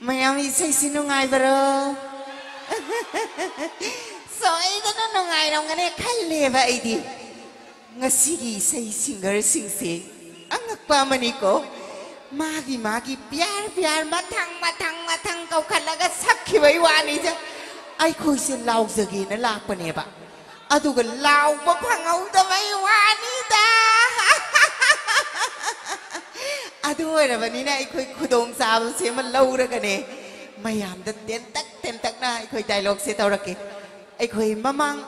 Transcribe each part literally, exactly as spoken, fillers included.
ꯃꯌꯥꯝ, ꯏꯁꯩꯁꯤ ꯅꯨꯡꯉꯥꯏꯕꯔꯣ? ꯁꯣꯏꯗꯅ ꯅꯨꯡꯉꯥꯏꯔꯝꯒꯅꯤ ꯈꯜꯂꯦꯕ ꯑꯩꯗꯤ꯫ ꯉꯁꯤꯒꯤ ꯏꯁꯩ ꯁꯤꯡꯒꯔꯁꯤꯡꯁꯦ ꯑꯉꯛꯄ ꯑꯃꯅꯤꯀꯣ꯫ ꯃꯥꯒꯤ ꯃꯥꯒꯤ ꯄꯤꯌꯥꯔ ꯄꯤꯌꯥꯔ ꯃꯊꯪ ꯃꯊꯪ ꯃꯊꯪ ꯀꯧꯈꯠꯂꯒ ꯁꯛꯈꯤꯕꯩ ꯋꯥꯅꯤꯗ꯫ ꯑꯩꯈꯣꯏꯁꯦ ꯂꯥꯎꯖꯒꯦꯅ ꯂꯥꯛꯄꯅꯦꯕ, ꯑꯗꯨꯒ ꯂꯥꯎꯕ ꯐꯪꯍꯧꯗꯕꯩ ꯋꯥꯅꯤꯗ꯫ ꯑꯗꯨ ꯑꯣꯏꯔꯕꯅꯤꯅ ꯑꯩꯈꯣꯏ ꯈꯨꯗꯣꯡꯆꯥꯕꯁꯦ ꯑꯃ ꯂꯧꯔꯒꯅꯦ, ꯃꯌꯥꯝꯗ ꯇꯦꯟꯇꯛ ꯇꯦꯟꯇꯛꯅ ꯑꯩꯈꯣꯏ ꯗꯥꯏꯂꯣꯛꯁꯦ ꯇꯧꯔꯛꯀꯦ꯫ ꯑꯩꯈꯣꯏ ꯃꯃꯥꯡ,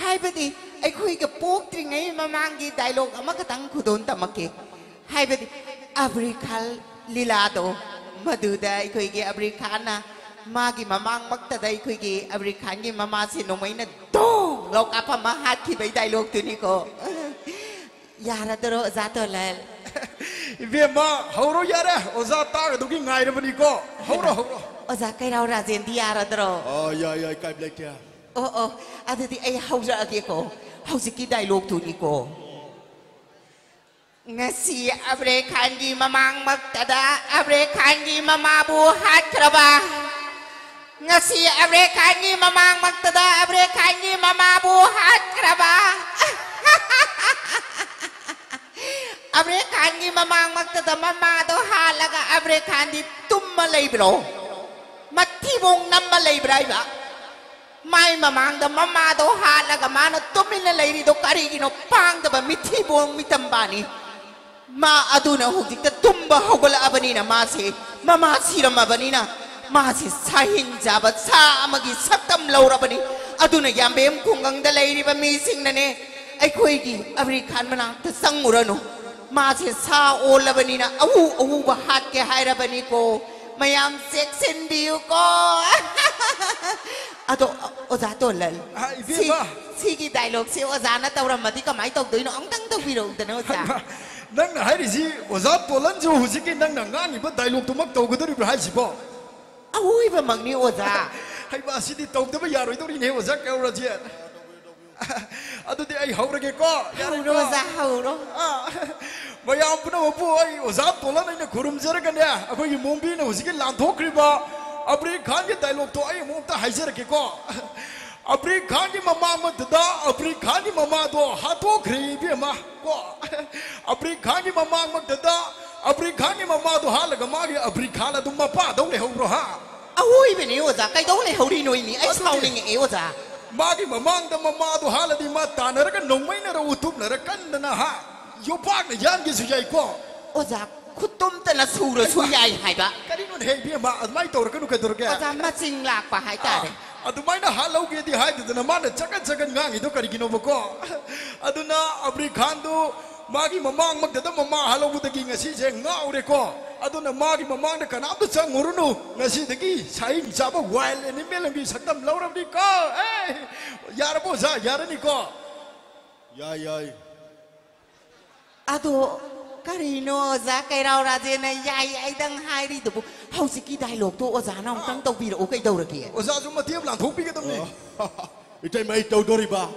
ꯍꯥꯏꯕꯗꯤ ꯑꯩꯈꯣꯏꯒ ꯄꯣꯛꯇ꯭ꯔꯤꯉꯩ ꯃꯃꯥꯡꯒꯤ ꯗꯥꯏꯂꯣꯛ ꯑꯃꯈꯛꯇꯪ ꯈꯨꯗꯣꯟ ꯇꯝꯃꯛꯀꯦ꯫ ꯍꯥꯏꯕꯗꯤ ꯑꯕ꯭ꯔꯤ ꯈꯥꯟ ꯂꯤꯂꯥꯗꯣ, ꯃꯗꯨꯗ ꯑꯩꯈꯣꯏꯒꯤ ꯑꯕ꯭ꯔꯤ ꯈꯥꯟꯅ ꯃꯥꯒꯤ ꯃꯃꯥꯡꯃꯛꯇꯗ ꯑꯩꯈꯣꯏꯒꯤ ꯑꯕ꯭ꯔꯤ ꯈꯥꯟꯒꯤ ꯃꯃꯥꯁꯦ ꯅꯣꯡꯃꯩꯅ ꯗꯣꯡ ꯂꯧ ꯀꯥꯞꯄ ꯑꯃ ꯍꯥꯠꯈꯤꯕꯩ ꯗꯥꯏꯂꯣꯛꯇꯨꯅꯤꯀꯣ꯫ ꯌꯥꯔꯗ꯭ꯔꯣ, ꯑꯣꯖꯥ ꯇꯣꯂꯜ? ꯏꯕꯦꯝꯃ, ꯍꯧꯔꯣ ꯌꯥꯔꯦ, ꯑꯣꯖꯥ ꯇꯥꯒꯗꯧꯒꯤ ꯉꯥꯏꯔꯕꯅꯤꯀꯣ꯫ ꯍꯧꯔꯣ, ꯍꯩꯃꯥ, ꯍꯧꯔꯣ꯫ ꯑꯣꯖꯥ ꯀꯩꯔꯥꯎ ꯔꯥꯖꯦꯟꯗꯤ ꯌꯥꯔꯗ꯭ꯔꯣ? ꯑꯥ, ꯌꯥꯏ, ꯌꯥꯏ, ꯀꯥꯏꯕ ꯂꯩꯇꯦ꯫ ꯑꯣ, ꯑꯣ, ꯑꯗꯨꯗꯤ ꯑꯩ ꯍꯧꯔꯛꯑꯒꯦꯀꯣ, ꯍꯧꯖꯤꯛꯀꯤ ꯗꯥꯏꯂꯣꯛꯇꯨꯅꯤꯀꯣ꯫ ꯉꯁꯤ ꯑꯕ꯭ꯔꯦ ꯈꯥꯟꯒꯤ ꯃꯃꯥꯡꯃꯛꯇꯗ ꯑꯕ꯭ꯔꯦ ꯈꯥꯟꯒꯤ ꯃꯃꯥꯕꯨ ꯍꯥꯠꯈ꯭ꯔꯕ, ꯉꯁꯤ ꯑꯕ꯭ꯔꯦ ꯈꯥꯟꯒꯤ ꯃꯃꯥꯡꯃꯛꯇꯗ ꯑꯕ꯭ꯔꯦ ꯈꯥꯟꯒꯤ ꯃꯃꯥꯕꯨ ꯍꯥꯠꯈ꯭ꯔꯕ꯫ ꯑꯕ꯭ꯔꯦ ꯈꯥꯟꯒꯤ ꯃꯃꯥꯡꯃꯛꯇꯗ ꯃꯃꯥꯗꯣ ꯍꯥꯠꯂꯒ ꯑꯕ꯭ꯔꯦ ꯈꯥꯟꯗꯤ ꯇꯨꯝꯃ ꯂꯩꯕ꯭ꯔꯣ? ꯃꯊꯤꯕꯣꯡ ꯅꯝꯃ ꯂꯩꯕ꯭ꯔꯥ ꯍꯥꯏꯕ? ꯃꯥꯏ ꯃꯃꯥꯡꯗ ꯃꯃꯥꯗꯣ ꯍꯥꯠꯂꯒ ꯃꯥꯅ ꯇꯨꯃꯤꯟꯅ ꯂꯩꯔꯤꯗꯣ ꯀꯔꯤꯒꯤꯅꯣ? ꯄꯥꯡꯗꯕ ꯃꯤꯊꯤꯕꯣꯡ ꯃꯤꯇꯝꯕꯥꯅꯤ꯫ ꯃꯥ ꯑꯗꯨꯅ ꯍꯧꯖꯤꯛꯇ ꯇꯨꯝꯕ ꯍꯧꯒꯠꯂꯛꯑꯕꯅꯤꯅ, ꯃꯥꯁꯦ, ꯃꯃꯥ ꯁꯤꯔꯝꯃꯕꯅꯤꯅ, ꯃꯥꯁꯦ ꯁꯥꯍꯤꯟ ꯆꯥꯕ ꯁꯥ ꯑꯃꯒꯤ ꯁꯛꯇꯝ ꯂꯧꯔꯕꯅꯤ꯫ ꯑꯗꯨꯅ ꯌꯥꯝꯕꯦꯝ ꯈꯨꯡꯒꯪꯗ ꯂꯩꯔꯤꯕ ꯃꯤꯁꯤꯡꯅꯅꯦ, ꯑꯩꯈꯣꯏꯒꯤ ꯑꯕ꯭ꯔꯤ ꯈꯥꯟ ꯃꯅꯥꯛꯇ ꯆꯪꯉꯨꯔꯅꯨ꯫ ꯃꯥꯁꯦ ꯁꯥ ꯑꯣꯜꯂꯕꯅꯤꯅ ꯑꯎ ꯑꯎꯕ ꯍꯥꯠꯀꯦ ꯍꯥꯏꯔꯕꯅꯤꯀꯣ꯫ ꯃꯌꯥꯝ ꯆꯦꯛꯁꯤꯟꯕꯤꯌꯨꯀꯣ꯫ ꯑꯗꯣ, ꯑꯣꯖꯥ ꯇꯣꯂꯜ, ꯑ, ꯏꯕꯦꯝꯃ꯫ ꯁꯤ-, ꯁꯤꯒꯤ ꯗꯥꯏꯂꯣꯛꯁꯦ ꯑꯣꯖꯥꯅ ꯇꯧꯔꯝꯃꯗꯤ ꯀꯃꯥꯏꯅ ꯇꯧꯗꯣꯏꯅꯣ? ꯑꯃꯨꯛꯇꯪ ꯇꯧꯕꯤꯔꯛꯎꯗꯅ, ꯑꯣꯖꯥ꯫ ꯍꯩꯃꯥ, ꯅꯪꯅ ꯍꯥꯏꯔꯤꯁꯤ ꯑꯣꯖꯥ ꯇꯣꯂꯟꯁꯨ ꯍꯧꯖꯤꯛꯀꯤ ꯅꯪꯅ ꯉꯥꯡꯉꯤꯕ ꯗꯥꯏꯂꯣꯛꯇꯨꯃꯛ ꯇꯧꯒꯗꯧꯔꯤꯕ꯭ꯔꯥ ꯍꯥꯏꯁꯤꯕꯣ? ꯑꯋꯣꯏꯕꯃꯛꯅꯤ, ꯑꯣꯖꯥ꯫ ꯍꯩꯃꯥ, ꯁꯤꯗꯤ ꯇꯧꯗꯕ ꯌꯥꯔꯣꯏꯗꯧꯔꯤꯅꯦ, ꯑꯣꯖꯥ ꯀꯩꯔꯥꯎ ꯔꯥꯖꯦꯟ꯫ ꯑꯗꯨꯗꯤ ꯑꯩ ꯍꯧꯔꯒꯦꯀꯣ? ꯌꯥꯔꯦꯀꯣ? ꯍꯧꯔꯣ, ꯑꯣꯖꯥ, ꯍꯧꯔꯣ꯫ ꯑꯥ꯫ ꯃꯌꯥꯝ ꯄꯨꯝꯅꯃꯛꯄꯨ ꯑꯩ ꯑꯣꯖꯥ ꯇꯣꯂꯟ ꯑꯩꯅ ꯈꯨꯔꯨꯝꯖꯔꯒꯅꯦ, ꯑꯩꯈꯣꯏꯒꯤ ꯃꯣꯝꯕꯤꯅ ꯍꯧꯖꯤꯛꯀꯤ ꯂꯥꯟꯊꯣꯛꯈ꯭ꯔꯤꯕ ꯑꯕ꯭ꯔꯤ ꯈꯥꯟꯒꯤ ꯗꯥꯏꯂꯣꯛꯇꯣ ꯑꯩ ꯑꯃꯨꯛ ꯑꯝꯇ ꯍꯥꯏꯖꯔꯛꯀꯦꯀꯣ꯫ ꯑꯕ꯭ꯔꯤ ꯈꯥꯟꯒꯤ ꯃꯃꯥꯡꯃꯛꯇꯗ ꯑꯕ꯭ꯔꯤ ꯈꯥꯟꯒꯤ ꯃꯃꯥꯗꯣ ꯍꯥꯠꯇꯣꯛꯈ꯭ꯔꯦ ꯏꯕꯦꯝꯃ ꯀꯣ꯫ ꯑꯕ꯭ꯔꯤ ꯈꯥꯟꯒꯤ ꯃꯃꯥꯡꯃꯛꯇꯗ ꯑꯕ꯭ꯔꯤ ꯈꯥꯟꯒꯤ ꯃꯃꯥꯗꯣ ꯍꯥꯠꯂꯒ ꯃꯥꯒꯤ ꯑꯕ꯭ꯔꯤ ꯈꯥꯟ ꯑꯗꯨꯝ ꯃꯄꯥꯗꯧ ꯂꯩꯍꯧꯕ꯭ꯔꯣ ꯍꯥ? ꯑꯋꯣꯏꯕꯅꯦ ꯑꯣꯖꯥ, ꯀꯩꯗꯧ ꯂꯩꯍꯧꯔꯤꯅꯣ ꯏꯃꯤ? ꯑꯩ ꯑꯗꯨꯅꯦ꯫ ꯁꯥꯎꯅꯤꯡꯉꯛꯑꯦ ꯑꯣꯖꯥ꯫ ꯃꯥꯒꯤ ꯃꯃꯥꯡꯗ ꯃꯃꯥꯗꯣ ꯍꯥꯠꯂꯗꯤ ꯃꯥ ꯇꯥꯟꯅꯔꯒ ꯅꯣꯡꯃꯩꯅꯔ ꯎꯇꯨꯞꯅꯔ ꯀꯟꯗꯅ ꯍꯥ ꯌꯣꯄꯥꯛꯅ ꯌꯥꯟꯒꯦꯁꯨ ꯌꯥꯏꯀꯣ꯫ ꯑꯣꯖꯥ, ꯈꯨꯠꯇꯨꯝꯇꯅ ꯁꯨꯔꯁꯨ ꯍꯩꯃꯥ! ꯌꯥꯏ ꯍꯥꯏꯕ꯫ ꯀꯔꯤꯅꯣꯅꯦ ꯍꯦ ꯏꯕꯦꯝꯃ, ꯑꯗꯨꯃꯥꯏꯅ ꯇꯧꯔꯛꯀꯅꯨ ꯀꯩꯗꯧꯔꯒꯦ? ꯑꯣꯖꯥ, ꯃꯆꯤꯡ ꯂꯥꯛꯄ ꯍꯥꯏꯇꯥꯔꯦ꯫ ꯑꯥ, ꯑꯗꯨꯃꯥꯏꯅ ꯍꯥꯠꯍꯧꯒꯦꯗꯤ ꯍꯥꯏꯗꯗꯅ ꯃꯥꯅ ꯆꯒꯠ ꯆꯒꯠ ꯉꯥꯡꯉꯤꯗꯣ ꯀꯔꯤꯒꯤꯅꯣꯕꯀꯣ? ꯑꯗꯨꯅ ꯑꯕ꯭ꯔꯤ ꯈꯥꯟꯗꯨ ꯃꯥꯒꯤ ꯃꯃꯥꯡꯃꯛꯇꯗ ꯃꯃꯥ ꯍꯥꯠꯍꯧꯕꯗꯒꯤ ꯉꯁꯤꯁꯦ ꯉꯥꯎꯔꯦꯀꯣ꯫ ꯑꯗꯨꯅ ꯃꯥꯒꯤ ꯃꯃꯥꯡꯗ ꯀꯅꯥꯝꯇ ꯆꯪꯉꯨꯔꯨꯅꯨ꯫ ꯉꯁꯤꯗꯒꯤ ꯁꯥꯍꯤꯡ ꯆꯥꯕ wild animal ꯑꯃꯒꯤ ꯁꯛꯇꯝ ꯂꯧꯔꯕꯅꯤꯀꯣ꯫ ꯑꯦ, ꯌꯥꯔꯕꯣ ꯑꯣꯖꯥ? ꯌꯥꯔꯅꯤꯀꯣ? ꯌꯥꯏ, ꯌꯥꯏ꯫ ꯑꯗꯣ ꯀꯔꯤꯅꯣ ꯑꯣꯖꯥ ꯀꯩꯔꯥꯎ ꯔꯥꯖꯦꯟꯅ ꯌꯥꯏ ꯌꯥꯏꯗꯪ ꯍꯥꯏꯔꯤꯗꯨꯕꯨ? ꯍꯧꯖꯤꯛꯀꯤ ꯗꯥꯏꯂꯣꯛꯇꯣ ꯑꯣꯖꯥꯅ ꯑꯃꯨꯛꯇꯪ ꯇꯧꯕꯤꯔꯛꯑꯣ, ꯀꯩꯗꯧꯔꯒꯦ? ꯑꯣꯖꯥꯁꯨ ꯃꯇꯦꯡ ꯑꯃ ꯂꯥꯡꯊꯣꯛꯄꯤꯒꯗꯕꯅꯤ꯫ ꯑꯣ, ꯏꯇꯩꯃ, ꯑꯩ ꯇꯧꯗꯣꯔꯤꯕ?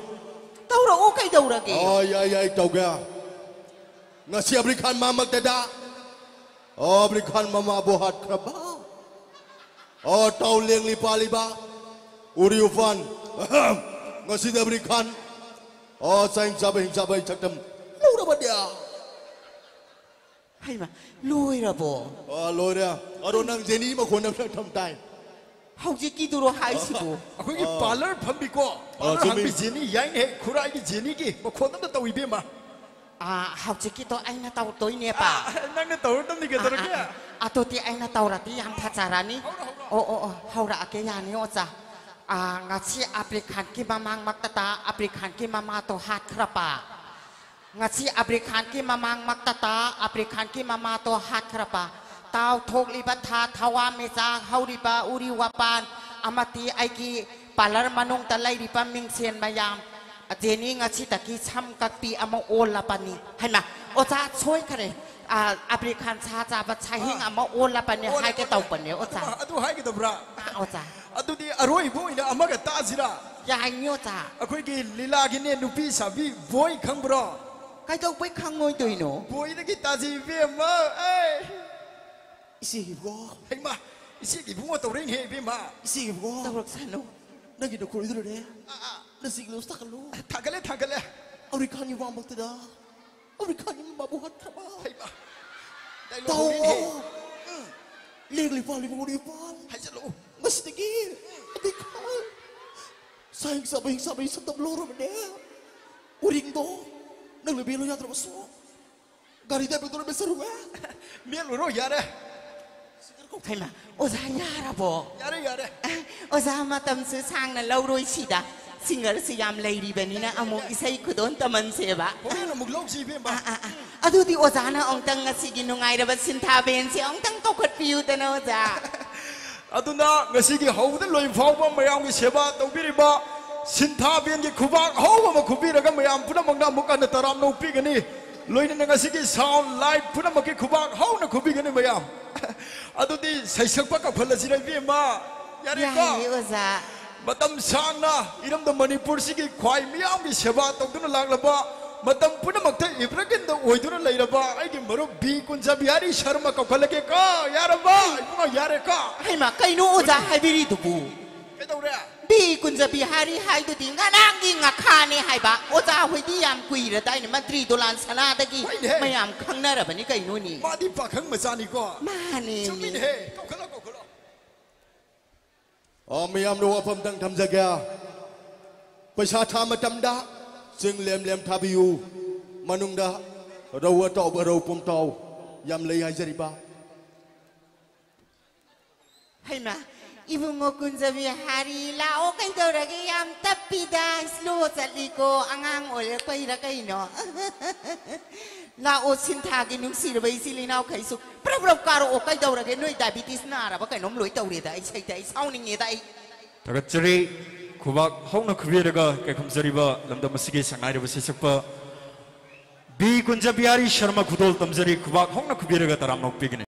ꯇꯧꯔꯛꯑꯣ, ꯀꯩꯗꯧꯔꯒꯦ? ꯑꯣ, ꯌꯥꯏ, ꯌꯥꯏ, ꯇꯧꯒꯦ꯫ ꯉꯁꯤ ꯑꯕ꯭ꯔꯤ ꯈꯥꯟ ꯃꯃꯥꯡꯃꯛꯇꯗ ꯑꯕ꯭ꯔꯤ ꯈꯥꯟ ꯃꯃꯥꯕꯨ ꯍꯥꯠꯈ꯭ꯔꯕ꯫ ꯑꯣ, ꯇꯥꯎ ꯂꯦꯡꯂꯤ ꯄꯥꯜꯂꯤꯕ ꯎꯔꯤ ꯎꯐꯥꯟ꯫ ꯑꯍꯝ꯫ ꯉꯁꯤꯗꯤ ꯑꯕ꯭ꯔꯤ ꯈꯥꯟ, ꯑꯣ, ꯆꯥꯏ ꯆꯥꯕ ꯍꯤꯡ ꯆꯥꯕ ꯁꯛꯇꯝ ꯂꯧꯔꯕꯗꯤ꯫ ꯍꯩꯃꯥ, ꯂꯣꯏꯔꯕꯣ? ꯑꯣ, ꯂꯣꯏꯔꯦ꯫ ꯑꯗꯣ ꯅꯪ ꯖꯦꯅꯤ ꯃꯈꯣꯟ ꯑꯃ ꯁꯛꯇꯝ ꯇꯥꯏ꯫ ꯍꯧꯖꯤꯛꯀꯤꯗꯨꯔꯣ ꯍꯥꯏꯁꯤꯕꯨ? ꯑꯩꯈꯣꯏꯒꯤ ꯑꯥ꯫ ꯄꯥꯔꯂꯔ ꯐꯝꯕꯤꯀꯣ, ꯑꯥ, ꯄꯥꯔꯂꯔ ꯆꯨꯝꯃꯤ꯫ ꯍꯥꯡꯕꯤ ꯖꯦꯅꯤ, ꯌꯥꯏꯅꯦ, ꯈꯨꯔꯥꯏꯒꯤ ꯖꯦꯅꯤꯒꯤ ꯃꯈꯣꯟ ꯑꯝꯇ ꯇꯧ ꯏꯕꯦꯝꯃ꯫ ꯑꯥ, ꯍꯧꯖꯤꯛꯀꯤꯗꯣ ꯑꯩꯅ ꯇꯧꯗꯣꯏꯅꯦꯕ꯫ ꯑꯥ, ꯅꯪꯅ ꯇꯧꯔꯗꯝꯅꯤ ꯑꯥ, ꯀꯩꯗꯧꯔꯒꯦ? ꯑꯥ, ꯑꯥ꯫ ꯑꯗꯨꯗꯤ ꯑꯩꯅ ꯇꯧꯔꯗꯤ ꯌꯥꯝ ꯐꯖꯔꯅꯤ꯫ ꯍꯧꯔꯣ, ꯍꯧꯔꯣ꯫ ꯑꯣ, ꯑꯣ, ꯑꯣ, ꯍꯧꯔꯛꯑꯒꯦ, ꯌꯥꯅꯤ ꯑꯣꯖꯥ꯫ ꯑꯥ, ꯉꯁꯤ ꯑꯕ꯭ꯔꯤ ꯈꯥꯟꯒꯤ ꯃꯃꯥꯡꯃꯛꯇꯗ ꯑꯕ꯭ꯔꯤ ꯈꯥꯟꯒꯤ ꯃꯃꯥꯗꯣ ꯍꯥꯠꯈ꯭ꯔꯕ꯫ ꯉꯁꯤ ꯑꯕ꯭ꯔꯤ ꯈꯥꯟꯒꯤ ꯃꯃꯥꯡꯃꯛꯇꯗ ꯑꯕ꯭ꯔꯤ ꯈꯥꯟꯒꯤ ꯃꯃꯥꯗꯣ ꯍꯥꯠꯈ꯭ꯔꯕ꯫ ꯇꯥꯎ ꯊꯣꯛꯂꯤꯕ ꯊꯥ, ꯊꯋꯥꯟꯃꯤꯆꯥꯛ, ꯍꯧꯔꯤꯕ ꯎꯔꯤ ꯋꯥꯄꯥꯟ ꯑꯃꯗꯤ ꯑꯩꯒꯤ ꯄꯥꯔꯂꯔ ꯃꯅꯨꯡꯗ ꯂꯩꯔꯤꯕ ꯃꯤꯡꯁꯦꯟ ꯃꯌꯥꯝ, ꯖꯦꯅꯤ ꯉꯁꯤꯗꯒꯤ ꯁꯝ ꯀꯛꯄꯤ ꯑꯃ ꯑꯣꯜꯂꯕꯅꯤ꯫ ꯍꯩꯃꯥ, ꯑꯣꯖꯥ ꯁꯣꯏꯈꯔꯦ꯫ ꯑꯥ, ꯑꯕ꯭ꯔꯤ ꯈꯥꯟ ꯁꯥ ꯆꯥꯕ ꯁꯥꯍꯤꯡ ꯑꯥ꯫ ꯑꯃ ꯑꯣꯜꯂꯕꯅꯤ ꯑꯣꯜꯂꯦ, ꯍꯥꯏꯒꯦ ꯑꯣꯜꯂꯦ꯫ ꯇꯧꯕꯅꯦ, ꯑꯣꯖꯥ꯫ ꯑꯗꯨ ꯍꯥꯏꯒꯗꯕ꯭ꯔꯥ? ꯑꯥ, ꯑꯣꯖꯥ꯫ ꯑꯗꯨꯗꯤ ꯑꯔꯣꯏꯕ ꯑꯣꯏꯅ ꯑꯃꯒ ꯇꯥꯁꯤꯔꯥ? ꯌꯥꯏꯅꯤ, ꯑꯣꯖꯥ꯫ ꯑꯩꯈꯣꯏꯒꯤ ꯂꯤꯂꯥꯒꯤꯅꯦ ꯅꯨꯄꯤ ꯁꯥꯕꯤ ꯕꯣꯏ ꯈꯪꯕ꯭ꯔꯣ? ꯀꯩꯗꯧꯕꯩ ꯈꯪꯉꯣꯏꯗꯣꯏꯅꯣ? ꯕꯣꯏꯗꯒꯤ ꯇꯥꯖꯩ ꯏꯕꯦꯝꯃ꯫ ꯑꯦ! ꯏꯆꯦꯒꯤ ꯏꯕꯨꯡꯉꯣ꯫ ꯍꯩꯃꯥ! ꯏꯆꯦꯒꯤ ꯏꯕꯨꯡꯉꯣ ꯇꯧꯔꯛꯏꯅꯦ ꯏꯕꯦꯝꯃ꯫ ꯏꯆꯦꯒꯤ ꯏꯕꯨꯡꯉꯣ꯫ ꯇꯧꯔꯛꯁꯅꯨ꯫ ꯅꯪꯒꯤꯗꯣ ꯈꯨꯔꯣꯏꯗꯨꯔꯅꯦ꯫ ꯑꯥ, ꯑꯥ꯫ ꯅꯆꯦꯒꯤ ꯂꯣꯁ ꯊꯥꯒꯠꯂꯨ꯫ ꯊꯥꯒꯠꯂꯦ, ꯊꯥꯒꯠꯂꯦ꯫ ꯑꯃꯤꯔ ꯈꯥꯟꯒꯤ ꯋꯥꯃꯛꯇꯗ ꯑꯃꯤꯔ ꯈꯥꯟꯒꯤ ꯃꯃꯥꯕꯨ ꯍꯥꯠꯈ꯭ꯔꯕ꯫ ꯍꯩꯃꯥ! ꯗꯥꯏꯂꯣꯛ ꯇꯥꯎꯑꯣ꯫ ꯍꯧꯔꯦꯅꯦꯍꯦ꯫ ꯎꯝ꯫ ꯂꯦꯛꯂꯤꯕ ꯂꯤꯕꯨꯡ ꯎꯔꯤꯕ꯫ ꯍꯥꯏꯖꯜꯂꯛꯑꯣ꯫ ꯉꯁꯤꯗꯒꯤ ꯑꯃꯤꯔ ꯈꯥꯟ ꯁꯥ ꯍꯤꯡ ꯆꯥꯕ ꯍꯤꯡ ꯆꯥꯕ ꯍꯤꯡ ꯆꯥꯕ ꯂꯧꯔꯕꯅꯦ꯫ ꯎꯔꯤꯡꯗꯣ ꯅꯪꯅ ꯃꯦꯜꯂꯨ ꯌꯥꯗ꯭ꯔꯕꯁꯨ ꯒꯥꯔꯤꯗ ꯄꯦꯇ꯭ꯔꯣꯜ ꯃꯦꯠꯆꯔꯨꯒꯦ꯫ ꯃꯦꯠꯂꯨꯔꯣ, ꯌꯥꯔꯦ꯫ ꯍꯩꯃꯥ, ꯑꯣꯖꯥ ꯌꯥꯔꯕꯣ? ꯌꯥꯔꯦ, ꯌꯥꯔꯦ꯫ ꯑꯦ, ꯑꯣꯖꯥ, ꯃꯇꯝꯁꯨ ꯁꯥꯡꯅ ꯂꯧꯔꯣꯏ ꯁꯤꯗ꯫ ꯁꯤꯡꯒꯔꯁꯤ ꯌꯥꯝ ꯂꯩꯔꯤꯕꯅꯤꯅ ꯑꯃꯨꯛ ꯏꯁꯩ ꯈꯨꯗꯣꯟ ꯇꯝꯍꯟꯁꯦꯕ꯫ ꯍꯣꯔꯦꯟ ꯑꯃꯨꯛ ꯂꯧꯁꯤ ꯏꯕꯦꯝꯃ꯫ ꯑꯥ, ꯑꯥ, ꯑꯥ꯫ ꯑꯗꯨꯗꯤ ꯑꯣꯖꯥꯅ ꯑꯃꯨꯛꯇꯪ ꯉꯁꯤꯒꯤ ꯅꯨꯡꯉꯥꯏꯔꯕ ꯁꯤꯟꯊꯥꯕꯦꯟꯁꯦ ꯑꯃꯨꯛꯇꯪ ꯀꯧꯈꯠꯄꯤꯌꯨꯗꯅ, ꯑꯣꯖꯥ꯫ ꯑꯗꯨꯅ ꯉꯁꯤꯒꯤ ꯍꯧꯕꯗ ꯂꯣꯏ ꯐꯥꯎꯕ ꯃꯌꯥꯝꯒꯤ ꯁꯦꯕꯥ ꯇꯧꯕꯤꯔꯤꯕ ꯁꯤꯟꯊꯥꯕꯦꯟꯒꯤ ꯈꯨꯕꯥꯛ ꯍꯧꯕ ꯑꯃ ꯈꯨꯕꯤꯔꯒ ꯃꯌꯥꯝ ꯄꯨꯝꯅꯃꯛꯅ ꯑꯃꯨꯛ ꯍꯟꯅ ꯇꯔꯥꯝꯅ ꯑꯣꯛꯄꯤꯒꯅꯤ꯫ ꯂꯣꯏꯅꯅ ꯉꯁꯤꯒꯤ ꯁꯥꯎꯟ ꯂꯥꯏꯠ ꯄꯨꯝꯅꯃꯛꯀꯤ ꯈꯨꯕꯥꯛ ꯍꯧꯅ ꯈꯨꯕꯤꯒꯅꯤ ꯃꯌꯥꯝ꯫ ꯑꯗꯨꯗꯤ ꯁꯩꯁꯛꯄ ꯀꯧꯈꯠꯂꯁꯤꯔ ꯏꯕꯦꯝꯃ? ꯌꯥꯔꯦꯀꯣ? ꯌꯥꯏꯌꯦ, ꯑꯣꯖꯥ꯫ ꯃꯇꯝ ꯁꯥꯡꯅ ꯏꯔꯝꯗꯝ ꯃꯅꯤꯄꯨꯔꯁꯤꯒꯤ ꯈ꯭ꯋꯥꯏ ꯃꯤꯌꯥꯝꯒꯤ ꯁꯦꯕꯥ ꯇꯧꯗꯨꯅ ꯂꯥꯛꯂꯕ, ꯃꯇꯝ ꯄꯨꯝꯅꯃꯛꯇ ꯏꯕ꯭ꯔꯒꯤꯟꯗ ꯑꯣꯏꯗꯨꯅ ꯂꯩꯔꯕ ꯑꯩꯒꯤ ꯃꯔꯨꯞ ꯕꯤ ꯀꯨꯟꯖꯕꯤꯍꯥꯔꯤ ꯁꯔꯃ ꯀꯧꯈꯠꯂꯒꯦꯀꯣ꯫ ꯌꯥꯔꯕ? ꯏꯕꯨꯡꯉꯣ, ꯌꯥꯔꯦꯀꯣ? ꯍꯩꯃꯥ, ꯀꯩꯅꯣ ꯑꯣꯖꯥ ꯍꯥꯏꯕꯤꯔꯤꯗꯨꯕꯨ? ꯀꯩꯗꯧꯔꯦ? ꯕꯤ ꯀꯨꯟꯖꯕꯤꯍꯥꯔꯤ ꯍꯥꯏꯗꯨꯗꯤ ꯉꯔꯥꯡꯒꯤ ꯉꯥꯈꯥꯅꯦ ꯍꯥꯏꯕ꯫ ꯑꯣꯖꯥ ꯍꯣꯏꯗꯤ ꯌꯥꯝ ꯀꯨꯏꯔꯗꯥꯏꯅꯦ ꯃꯟꯇ꯭ꯔꯤ ꯗꯣꯂꯥꯟ ꯁꯅꯥꯗꯒꯤ ꯍꯣꯏꯅꯦ꯫ ꯃꯌꯥꯝ ꯈꯪꯅꯔꯕꯅꯤ ꯀꯩꯅꯣꯅꯦ꯫ ꯃꯥꯗꯤ ꯄꯥꯈꯪ ꯃꯆꯥꯅꯤꯀꯣ꯫ ꯃꯥꯅꯦ꯫ ꯆꯨꯝꯃꯤꯅꯦꯍꯦ꯫ ꯀꯧꯈꯠꯂꯣ, ꯀꯧꯈꯠꯂꯣ꯫ ꯑ, ꯃꯌꯥꯝꯅ ꯋꯥꯐꯝꯗꯪ ꯊꯝꯖꯒꯦ꯫ ꯄꯩꯁꯥ ꯊꯥ ꯃꯇꯝꯗ ꯆꯤꯡ ꯂꯦꯝ ꯂꯦꯝ ꯊꯥꯕꯤꯌꯨ꯫ ꯃꯅꯨꯡꯗ ꯔꯧ ꯑꯇꯥꯎꯕ, ꯔꯧ ꯄꯨꯝꯇꯥꯎ ꯌꯥꯝ ꯂꯩ ꯍꯥꯏꯖꯔꯤꯕ꯫ ꯍꯩꯃꯥ, ꯏꯕꯨꯡꯉꯣ ꯀꯨꯟꯖꯕꯤꯍꯥꯔꯤ, ꯂꯥꯛꯑꯣ, ꯀꯩꯗꯧꯔꯒꯦ? ꯌꯥꯝ ꯇꯞꯄꯤꯗ, ꯁ꯭ꯂꯣ ꯆꯠꯂꯤꯀꯣ, ꯑꯉꯥꯡ ꯑꯣꯏꯔꯛꯄꯩꯔ ꯀꯩꯅꯣ? ꯂꯥꯛꯑꯣ, ꯁꯤꯟꯊꯥꯒꯤ ꯅꯨꯡꯁꯤꯔꯕ ꯏꯆꯤꯜ ꯏꯅꯥꯎꯈꯩꯁꯨ, ꯄ꯭ꯔꯞ ꯄ꯭ꯔꯞ ꯀꯥꯔꯛꯑꯣ, ꯀꯩꯗꯧꯔꯒꯦ? ꯅꯣꯏ ꯗꯥꯏꯕꯤꯇꯤꯁ ꯅꯥꯔꯕ ꯀꯩꯅꯣꯝ ꯂꯣꯏ ꯇꯧꯔꯦꯗ, ꯑꯩ ꯁꯩꯗ, ꯑꯩ ꯁꯥꯎꯅꯤꯡꯉꯦꯗ, ꯑꯩ꯫ ꯊꯥꯒꯠꯆꯔꯤ꯫ ꯈꯨꯕꯥꯛ ꯍꯧꯅ ꯈꯨꯕꯤꯔꯒ ꯏꯀꯥꯏ ꯈꯨꯝꯖꯔꯤꯕ ꯂꯝꯗꯝ ꯑꯁꯤꯒꯤ ꯁꯛꯅꯥꯏꯔꯕ ꯁꯩꯁꯛꯄ ꯕꯤ ꯀꯨꯟꯖꯕꯤꯍꯥꯔꯤ ꯁꯔꯃ ꯈꯨꯗꯣꯜ ꯇꯝꯖꯔꯤ꯫ ꯈꯨꯕꯥꯛ ꯍꯧꯅ ꯈꯨꯕꯤꯔꯒ ꯇꯔꯥꯝꯅ ꯑꯣꯛꯄꯤꯒꯅꯤ꯫